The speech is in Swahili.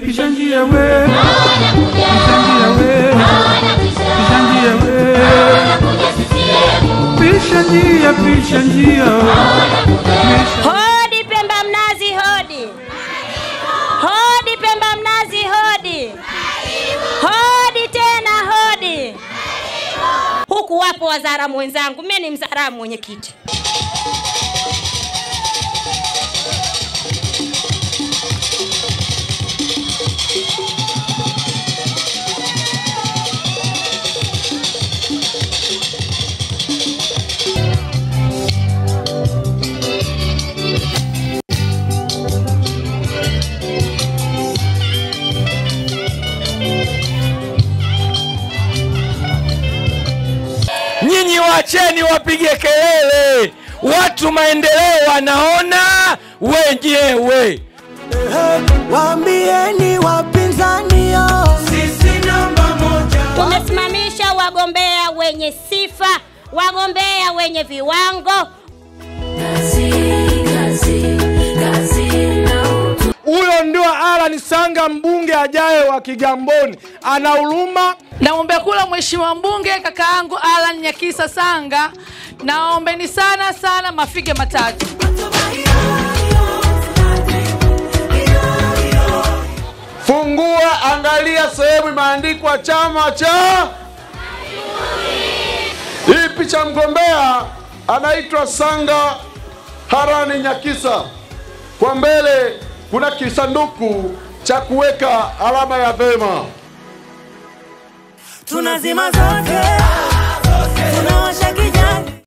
Pisha njia we, pisha njia we, pisha njia we, pisha njia, pisha njia. Hodi Pemba Mnazi, hodi. Hodi Pemba Mnazi, hodi. Hodi tena hodi. Huku wapo Wazaramu wenzangu, mimi ni Mzaramu mwenyekiti. Nyinyi waacheni wapige kelele, watu maendeleo wanaona wenyewe. Waambieni wapinzani, sisi namba moja. Tumesimamisha wagombea wenye sifa, wagombea wenye viwango. Huyo ndio Allan Sanga, mbunge ajaye wa Kigamboni, ana huruma. Naombe kula mheshimiwa mbunge kakaangu Allan Nyakisa Sanga, naombeni sana sana mafige matatu. Fungua, angalia sehemu imeandikwa chama cha. Hii picha mgombea anaitwa Sanga Harani Nyakisa. Kwa mbele kuna kisanduku cha kuweka alama ya vema. Tunazima zote.